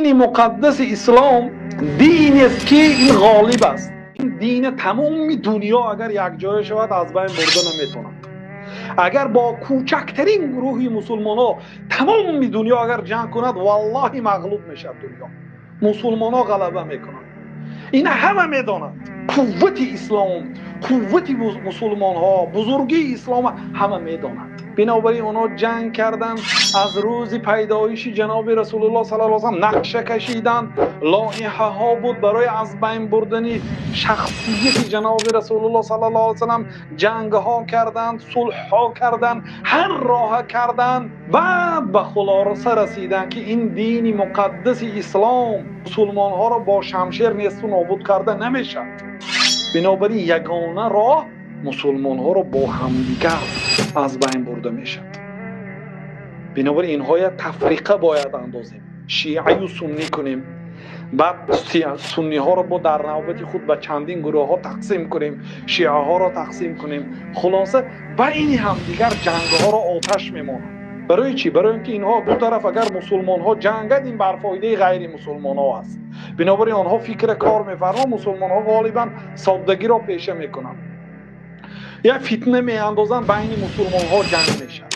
Дини муқаддаси ислом динест, ки ин ғолиб аст. Ин дина тамоми дунё агар якҷоя шавад, аз байн бурда наметавонад. Агар бо кӯчактарин гурӯҳи мусулмонҳо тамоми дунё агар ҷанг кунад, валлоҳи, мағлуб мешавад дунё, мусулмонҳо ғалаба мекунанд. Ина ҳама медонанд. Қуввати ислом, қуввати мусулмонҳо, бузургии ислома ҳама медонанд. Бинобар ин онҳо ҷанг карданд. Аз рӯзи пайдоиши ҷаноби Расулуллоҳ саллаллоҳу алайҳи васаллам нақша кашиданд, лоиҳаҳо буд барои аз байн бурдани шахсияти ҷаноби Расулуллоҳ саллаллоҳу алайҳи васаллам. Ҷангҳо карданд, сулҳҳо карданд, ҳар роҳа карданд, баъд ба хулоса расиданд, ки ин дини муқаддаси ислом мусулмонҳоро бо шамшер несту нобуд карда намешавад. Бинобар ин ягона роҳ мусулмонҳоро бо ҳамдигар аз байн бурда мешавад. Бинобар инҳоя тафриқа бояд андозем, шиаю суннӣ кунем, баъд сунниҳоро бо дар навбати худ ба чандин гурӯҳҳо тақсим кунем, шиаҳоро тақсим кунем. Хулоса, байни ҳамдигар ҷангҳоро оташ мемонад. Барои чӣ? Барои ин ки инҳо ду тараф агар мусулмонҳо ҷангад, ин бар фоидаи ғайри мусулмонҳо аст. Бинобар ин онҳо фикра кор мефармоянд. Мусулмонҳо ғолибан соддагиро пеша мекунанд, як фитна меандозанд, байни мусулмонҳо ҷанг мешавад.